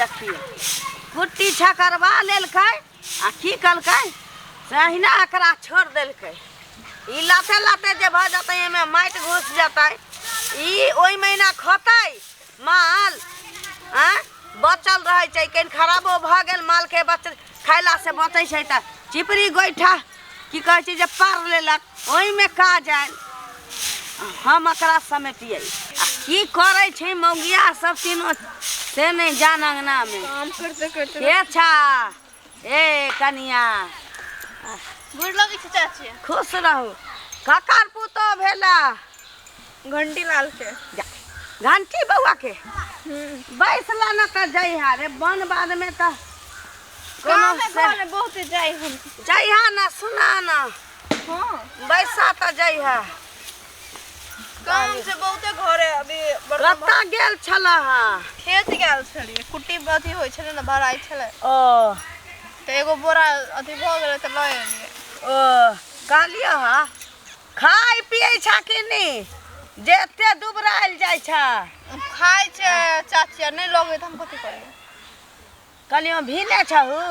देखियौ कुट्टी छकरबा लेलकै आ की कलकै से अहिना एकरा छोड़ि देलकै। ई लाते लाते जे भऽ जेतै, एहिमे माटि घुसि जेतै, ई ओहि महीना खतै माल। आँय, बचल रहै छै, कनि खराबो भऽ गेल मालके बच खयलासँ बचै छै तऽ चिपरी गोइठा की कहै छै जे पार लेलक, ओहिमे काज आयल। हम एकरा समेटियै आ की करै छै मौगिया सब तीनो से नहि जान। अङ्गनामे काम करते करते के छा ए कनिया? गोर लगै छै चाची। खुश रहू। ककर पुतोह भेला? घंटी लाल के। जा, घंटी बौआ के बैसला न तऽ जइहा रे वन बाधमे तऽ कोनो काम है घर में बहुत जाय हम। जइहा न, सुना न। हाँ। बैसा तऽ जइहा। काम से बहुते घरे अभी बर्तन। कतऽ गेल छलह हँ? खेत गेल छलियै, कुट्टी अथी होइ छलै ने, भराइ छलै। ओ। तऽ एगो बोरा अथी भऽ गेलै तऽ लऽ एलियै। ओ कहलियौ हँ, खाइ पियै छा कि नहि जे एते दुबरायल जाइ छा? खाइ छै चाची, आ नहि लगै तऽ हम कथी करियै? कहलियौ भीने छहु?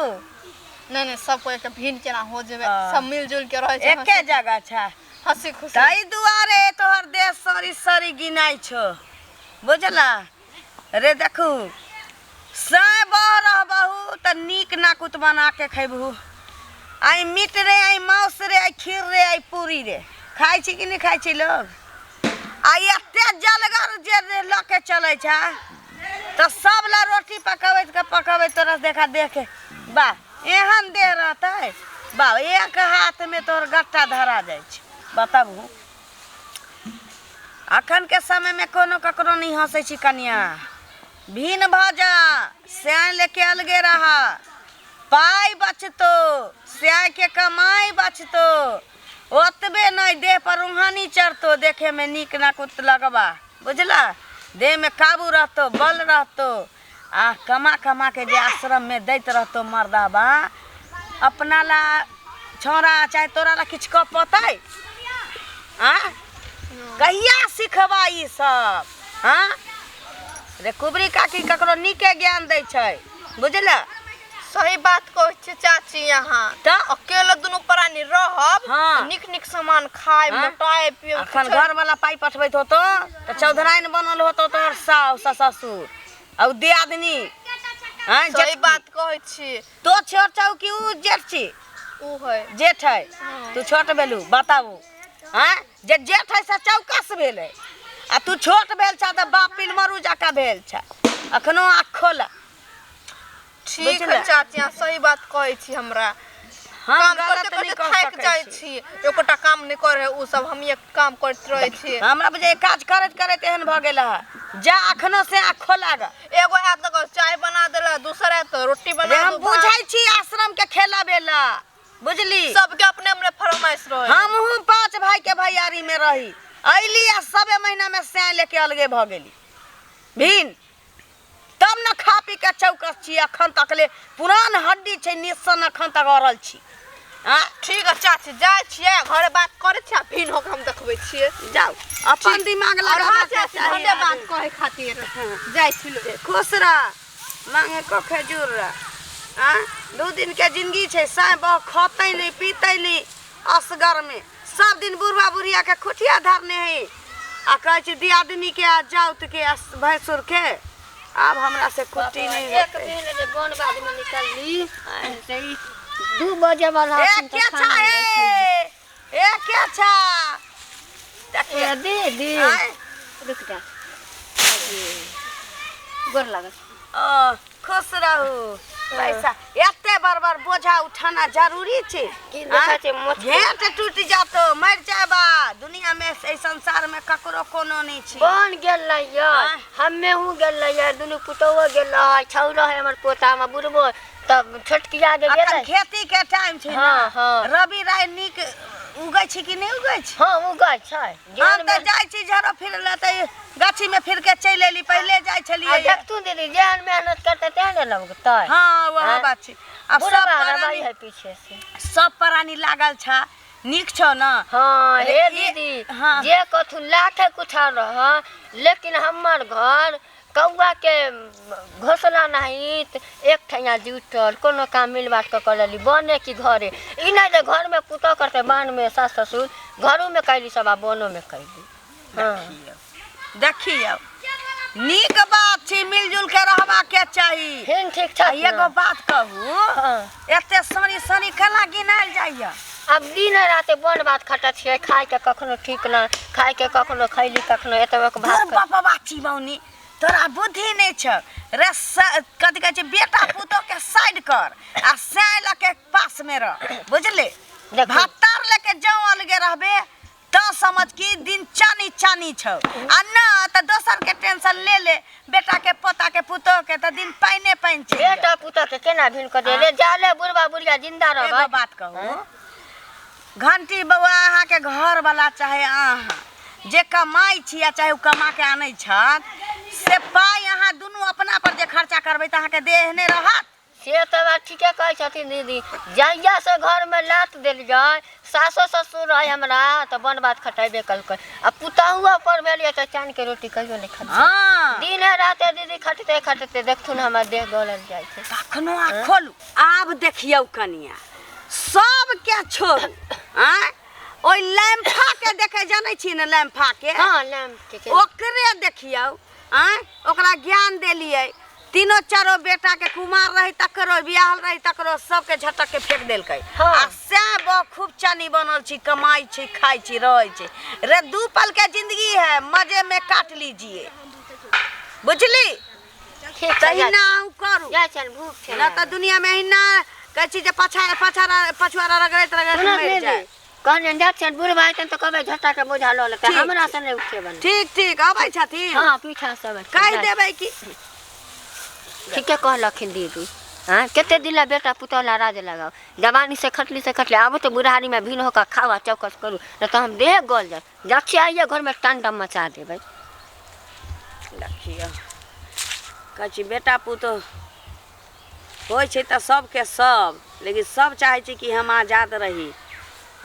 नहि नहि, सब कोइ के भिन्न केना हो जेबै? हँ। सब मिलजुल के रहै छै। एके जगह छा। हंसी खुशी। ताहि दुआरे तोहर देह सरी सरी गिनाइ छौ, बुझला रे? देखू सै बह रहबहु तऽ नीक नाकुत बना के खैबहु। आइ मीट रे, आइ मांस रे, आइ खीर रे, आइ पूरी रे, खाइ छी कि नहि खाइ छी लोग? आ एते जलगर जे लऽ के चलै छै तऽ सब ला रोटी पकबैत के पकबैत तोरा देखा देख के वाह, एहन देह रहतै वाह, एक हाथ में तोहर गट्टा धरा जाइ छै। बताबू, अखन के समय में कोनो ककरो नहीं हंसै छी। कनिया, भिन्न भऽ जा, सैन लेके अलगे रह, पाइ बचतो, सैय के कमाइ बचतो, ओतबे नहि देह पर रूहानी चढ़तो, देखे में नीक नाकुत लगबा, बुझला? देह में काबू रहतो, बल रहतो, आ कमा कमा के जे आश्रम में दैत रहतो मर्दाबा, अपना ला छौड़ा चाहे तोरा ला किछु कऽ पौतै? आ कहिया सिखबा ई सब? हाँ रे कुबरी काकी, ककरो नीके ज्ञान दै छै, बुझला? सही बात कहै छियै चाची यहाँ। तऽ अकेले दुनू प्राणी रहब। हाँ। नीक नीक सामान खाय, हाँ। मोटाय पियब। अखन घर वाला पाइ पठबैत होतो तऽ चौधराइन बनल होतो तोहर साउस आ ससुर आ उ दियादनी। आँय? सही जेठकी। बात कहै छी। तो छोट छौ कि उ जेठ छी? उ है। जेठ है। हाँ। तू छोट भेलू। बताबू, आँय, जे जेठ है से चौकस भेलै आ तू छोट भेल छ तऽ बाप पिलमरू जकाँ भेल छ। अखनो आँख खोला। ठीक है। बुझले? चाची, अहाँ सही बात कहै छी हमरा। हम काम गलत करते नहि करते कह थाकि सकै जाइ छी। छी, एकोटा काम नहि करै है उ सब, हम एक काम करैत रहै छी। हमरा बुझाइए काज करैत करैत एहन भऽ गेल है। जा, अखनो से आँख खोला ग। एगो आयत तऽ चाय बना देलक, दोसर आयत तऽ रोटी रे बना हम दू, भात। बुझै छी आश्रम के खेला बेला, बुझली? सबके अपने अपने फरमाइश रहे। हमहूँ पाँच भाई के भैयारी में रही, अयली आ सबे महीना में सैं लेके अलगे भऽ गेली भिन, तब न खा पी के चौकस छी। अखन तक ले पुरान हड्डी छै निस्सन, अखन तक अड़ल छी। आ ठीक है चाची, जाइ छियै घरे, बात करै छियै आ भिन होके हम देखबै छियै। जाउ, अपन दिमाग और हाँ लगाबऽ के चाची, चाही। धन्यवाद कहै खातिर। जाइ छी लो। खुश रह, मांगे को खजूर रह। आ 2 दिन के जिंदगी छै, साँय बह खतै नहि पीतै नहि, असगर में सब दिन बुढ़वा बुढ़िया के खुटिया धरने है आ कहै छै दियादनी के आ जाउत के आ भैंसुर के आब हमरा से कुट्टी नहीं एक होतै। दिन जे बन बाद में निकलली से ई 2 बजे वाला ए हथिन के तऽ छा खाना नहि हे, ए के छा? खैली। ए दीदी। आँय? रुक जा, गोर लागल। ओ खुश रहू। पैसा एते बड़ बड़ बोझा उठाना जरूरी छै? की देखै छै मोछ? घेंट टूटि जातो, मरि जाबा। दुनिया में एहि संसार में ककरो कोनो नहीं छै। बन गेल रहियै। आँय? हम्मे हूँ गेल रहियै, दुनू पुतोहो गेल रहै, छौरो है हमर पोता, हमर बुढ़बो तब छोटकिया जे अखन गेलै। खेती के टाइम छै। हाँ, ने हाँ। रवि राय नीक उगै छै कि नहि उगै छै? हाँ, उगै छै। हम जेहन तऽ जाइ छी झरो फिर ले तऽ गाछी में फिर के चलि एली, पहिले जाइ आ छलियै। देखतू दीदी, जेहन मेहनत करतै तेहन ने लगतै। हाँ, वएह आँय? बात छै। आब सब बुढ़बा रबै प्राणी है पीछे से। सब प्राणी लागल छा, नीक छौ न? हाँ। अरे हे ई- दीदी। हाँ। जे कथु लाथे कुठा रह, लेकिन हमर घर कौआ के घोसला नहीं त एक ठैया जुटल कोनो काम मिल बाँट के कर लेली बने कि घरे। ई नहीं जे घर में पुतोह करते बान में सास ससुर घरों में कैली सब आ बनो में कैली। हाँ। देखियौ नीक बात छी, मिलजुल के रहबा के चाही। फेन ठीक ठाक आ एगो बात कहू, हाँ। एते सनी सनी केना गिनायल जाइया? अब दिन रात बन बात खटै छियै, खाय के कखनो ठीक न, खाय के कखनो खैली कखनो एतबे के भात। तोर बापा चिबौनी, तोरा बुद्धि नहीं छ रे। कथी कहै छै, बेटा पुतोह के साइड कर आ साय लऽ के पास में रह, बुझले? देखू। भातार लेके जाओ अलगे रहबे तो समझ की दिन चानी चानी छौ, आ न त दोसर के टेंशन ले ले बेटा के पोता के पुतोह के, त दिन पाइने पाइन छै। बेटा पुतोह के केना भिन कऽ दे रे, जाले बुढ़बा बुढ़िया जिंदा एगो रहबै। बात कहू घंटी बौआ, अहाँके घर वाला चाहे अहाँ जे कमाइ छी आ चाहे ओ कमा के आनै छथि, से पाइ अहाँ दुनू अपना पर जे खर्चा करबै तऽ अहाँके देह नहि रहत। से तऽ बात ठीके कहै छथिन दीदी। जहिया से घर में लात देलियै, सासो ससुर रहे हमरा तऽ बन बात खटेबे कलकै, आ पुतहुओ पर भेलियै तऽ चान के रोटी कहियो नहि खटै। हँ। दिन राते दीदी खटते खटते देखथुन हमर देह गलल जाइ छै। कखनो आ खोलू। आब देखियौ कनिया, सबके छोड़ू, आँय ओहि लैम्फा के देखै जानै छी ने, लैम्फा के? हँ, लैम्प के। ओकरे देखियौ, आँय ओकरा ज्ञान देलियै, तीनो चारो बेटा के कुमार रही तकरो, बियाहल रही तकरो, सबके झटक के फेंक देलकै। हाँ। आ सएह बा खूब चानी बनल छी, कमाइ छी, खाइ छी, रहै छी। रे दू पल के जिंदगी है, मजे में काट लीजिए, बुझली? ठीक छै। तहिना अहूँ करू। जाइ छनि, भूख छै। न तऽ दुनिया में अहिना कहै छी जे पछा पछाड़ा पछुआरा रगड़ैत रगड़ैत सुनऽ मरि दीदी, जाय। कहलियनि जाइ छियनि, बुढ़बा हेतनि तऽ कहबै झट्टा के बोझा लऽ लेतै, ठीक हमरा से नहि उठेबनि। ठीक ठीक, अबै छथिन? हँ, पीछा से अबै छथिन। कहि देबै कि ठीके कहलखिन दीदी। हाँ, कते दिन ला बेटा पुतोह ला राज लगाओ? जवानी से खटली से खटली, आबो तो बुढ़ारी में भीन होकर खावा चौकस करू, नहीं तो हम देह गल जाए। जाछी आइए घर में तांडव मचा देबै। देखियौ, कहै छी बेटा पुतोह होइ छै तऽ सबके सब, लेकिन सब चाहै छै कि हम आजाद रही,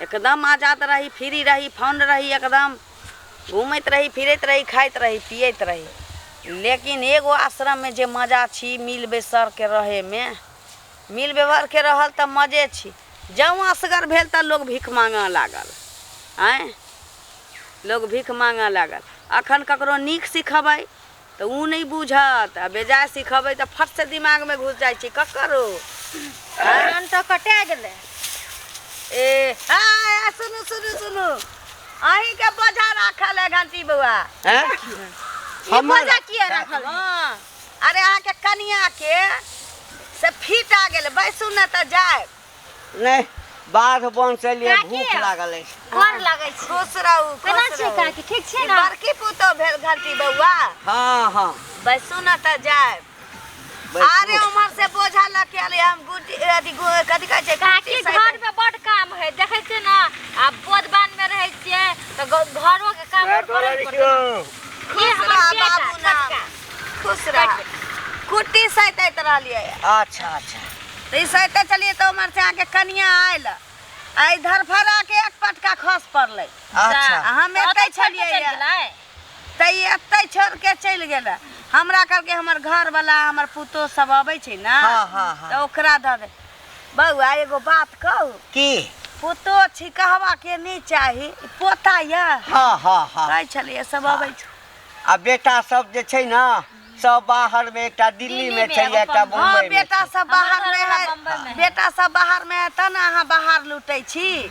एकदम आजाद रही, फ्री रही, फंड रही, एकदम घूमैत रही, फिरैत रही, खाइत रही, पियैत रही। लेकिन एगो आश्रममे जे मजा छी मिल बैसरके रहैमे, मिल व्यवहारके रहल तऽ मजे छी। जँ असगर भेल तऽ लोग भीख मांगऽ लागल, आँय लोग भीख मांगऽ लागल। अखन ककरो नीक सिखबै तऽ ओ नहि बुझत, आ बेजाय सिखबै तऽ फट से दिमागमे घुसि जाइ छै ककरो। धान तऽ कटा गेलै। ए आ, आ, सुनू सुनू सुनू, अहीँके बोझा राखल है घंटी बौआ। हैं? ई हमर बोझा किया राखल है? हँ, अरे अहाँके कनिया के से फीट आ गेल, बैसू ने तऽ जायब। नहि, बाध वन से लिए काकी। भूख लागल अछि। गोर लागै छी। खुश रहू, केना खुश छियै रहू। काकी? ठीक छियै ई ने? बड़की पुतोह भेल घंटी बौआ। हँ हँ। बैसू ने तऽ जायब। बैसू। अरे उम्हर से बोझा लऽ के एलियै हम, गुटी अथी कथी कहै छै, काकी, गुटी घर में बड काम है, देखै छियै ने, आ बोध बान में रहै छियै तऽ घरो के काम और करै पड़तै। ई खुश हमर रह बेटा बाबू नाम। छोटका। खुश रह। कुट्टी सैतैत रहलियै। अच्छा अच्छा। तऽ ई सैते छलियै तऽ उम्हर से अहाँके कनिया आयल आ ई धरफड़ा के एक पटका खस पड़लै। अच्छा। आ हम तऽ एतै ओतऽ छोड़ि के छलियै चलि गेलै? तऽ ई एतै छोड़ि के चलि गेलै। हमरा कहलकै हमर घरवला हमर पुतोह सब अबै छै ने, हाँ, हाँ, हाँ। तऽ ओकरा दऽ दे। बौआ एगो बात कहू? की? पुतोह छी कहबा के नहि चाही, ई पोता यऽ। हाँ हाँ हाँ। कहै छलियै सब अबै छै। आ बेटा सब जे छै ने सब बाहर में, एकटा दिल्ली में छै, एकटा हाँ मुंबई में बेटा छै। सब बाहर में घरवला है। बम्बई में है। बेटा सब बाहर में है तब ने अहाँ बाहर लूटै छी।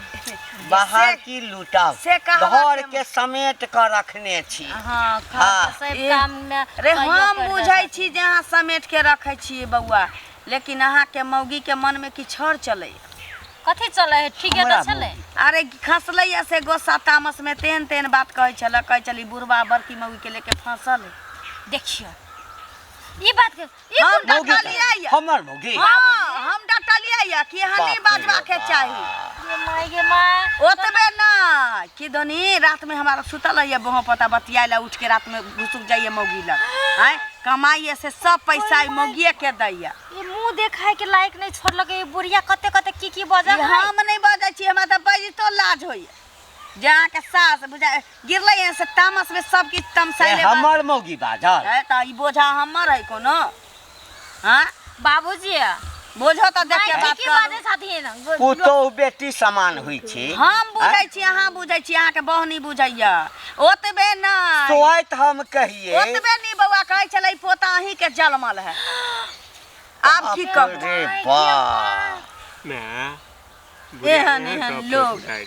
बाहर से- की लूटब, से कहबा घर के के समेट कऽ रखने छी। हाँ, घर हाँ। के सब ए, काम में रे सहयोग हम कर बुझै देलक। छी जे अहाँ समेट के रखै छियै बौआ, लेकिन अहाँके मौगी के मन में किछु आओर चलैया। कथी चलै है? ठीके हमरा तऽ छलै। अरे खसलै या से गोस्सा तामस में तेहन तेहन बात कहै छलै, कहै छलै बुढ़बा बड़की मौगी के लेके फसल है। देखियौ ई बात के ई हम कोन मौगी डटलियै के- या। हमर मौगी? हाँ, हम डटलियै या कि अहाँ नहि बाप रे बाजबा के बाप। चाही। गे माय गे माय। ओतबे ना कि धनी रात में हमारा सुतल है बहु पता बतियाए ला उठ के रात में घुसुक जाइए मौगी लग, आँय कमाइए से सब पैसा ई मौगिए के दैया। ई मुंह देखाय के लायक नहीं छोड़लक ई बुढ़िया, कते कते की की बजल ई है। हम नहि बजै छी, हमरा तऽ बजितो लाज होइए। जे अहाँके सास बुझा गिरलै हँ से तामसमे सब किछु ए, तमसाइले बा- हमर मौगी बाजल है तऽ ई बोझा हमर है कोनो हाँ बाबूजी बोझो तऽ देख के माय बात की करू बाजै छथिन पुतोहु बेटी समान होइ छै हम बुझै छी अहाँ बुझै छी अहाँके बहनी बुझैया ओतबे नहि सोइत हम कहिए ओतबे नहि बौआ कहै छलै पोता अहीँके जलमल है आब की कहू रे बा माय एहन एहन लोग कहै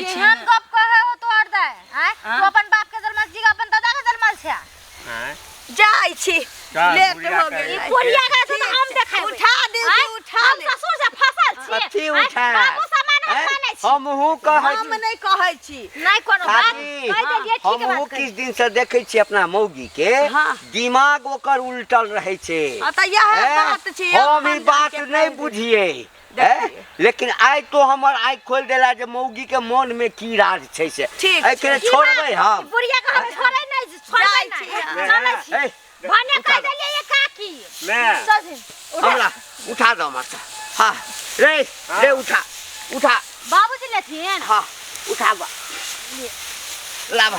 छी केहन गप कहै हो तोहर दाय आँय हाँ? तू अपन बाप के जन्मल छी कि अपन दादा के जन्मल छै जाइ छी चल, लेट बुढ़िया हो के गेल ई कोढ़िया के छै तऽ हम देखेबै उठा दे आँय? उठा हम ले ससुर से फसल छियै कथी आँय? उठाएब? बाबू सामान हम हैं? मानै छी हमहूँ कहै हम नहि कहै छी नहि कोनो बात काकी, कहि देलियै ठीक हमहूँ बात किछु दिन से देखै छी अपना मौगी के हाँ। दिमाग ओकर उल्टल रहै छै हाँ, तऽ इएह हैं? बात छी, हम ई अपन बात के नहि कहि दे। बुझियै हैं? देखियै। लेकिन आइ तो हमर आँखि खोलि देला जे मौगी के मन में की राज छै से ठीक एहिके की छोड़बै बात? हम ई बुढ़िया के हम छोड़ै नहि छोड़बै जाइ नहि छी। चलै छी ए, भने कहि देलियै ये काकी माय चल छी। उठा। हमरा उठा दो मास्टर हाँ रे रे उठा उठा बाबूजी लेथिन हाँ उठा बा लाब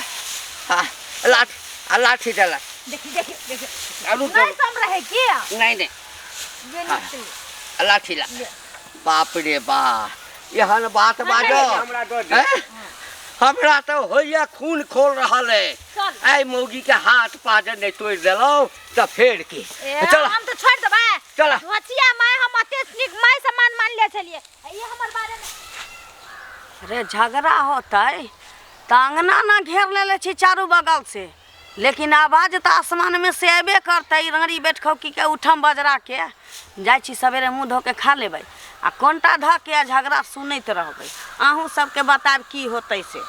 हाँ लाठी आ लाठी दे देखी देखी देखी आलू नहीं सम रहे की नहीं नहीं जे निकली लाठी ला बाप रे बा एहन बात बाजो हमरा दऽ दे। हैं? हमरा तऽ होइया खून खोल रहल है चल। आइ मौगी के हाथ पाजर नहि तोड़ि देलहुँ तऽ फेर की ए, चल हम तऽ छोड़ि देबै चल। धोचिया माय हम अते नीक माय सम्मान मान ले छलियै ई हमर बारे में अरे झगड़ा होतै तऽ अङ्गना ने घेर लेले छी चारू बगल से लेकिन आवाज तऽ आसमानमे से अयबे करतै राँड़ी बैठखौकीके उठम बजराके जाइ छी सवेरे मुँह धो के खा लेबै आ कोनटा धऽ के आ झगड़ा सुनैत रहबै अहूँ सबके बतायब की होतै से।